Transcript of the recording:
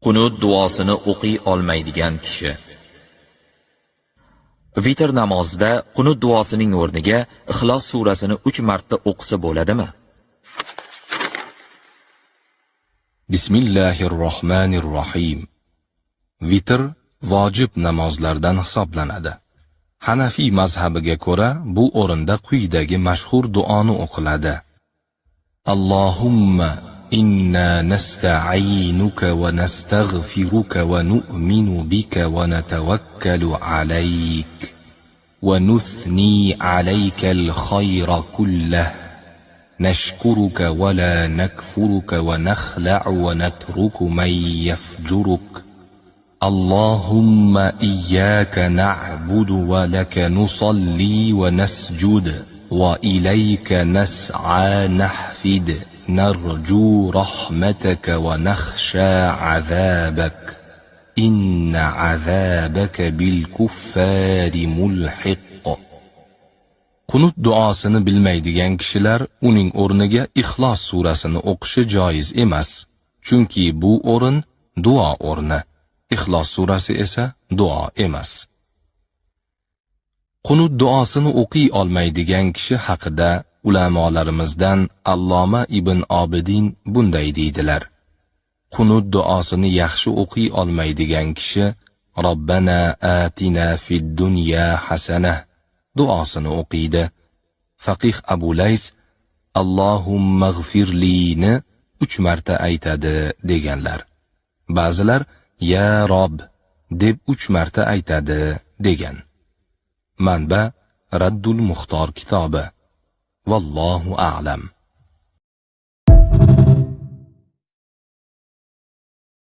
Qunut duosini o'qiy olmaydigan kishi. Vitr namozida qunut duosining o'rniga Ixlos surasini 3 marta o'qisa bo'ladimi? Bismillahirrohmanirrohim. Vitr vojib namozlardan hisoblanadi. Hanafiy mazhabiga ko'ra bu o'rinda quyidagi mashhur duoni o'qiladi. Allohumma inna nasta'inuka va nastaghfiruka va nu'minu bika va natawakkalu alayk va nuthni alayka al-khayra kullah. Nashkuruka va la nakfuruka va nakhla'u va natruku man yafjuruk. Allohumma iyyaka na'budu va laka nusalli va nasjud va ilayka nas'a nahfid narju rahmataka va nakhsha 'azabak. Inna 'azabaka bil kuffari mulhiq. Qunut duosini bilmaydigan kishilar uning o'rniga Ixlos surasini o'qishi joiz emas, chunki bu o'rin duo o'rni. Ixlos surasi esa duo emas. Qunut duosini o'qiy olmaydigan kishi haqida ulamolarimizdan Alloma ibn Obidin bunday deydilar: Qunut duosini yaxshi o'qiy olmaydigan kishi Robbana atina fid dunya hasana duosini o'qiydi. Faqih Abu Lays Allohumma g'firlini 3 marta aytadi deganlar. Ba'zilar Ya Rob deb 3 marta aytadi degan. Manba: Raddul Muxtor kitobi. Vallohu a'lam.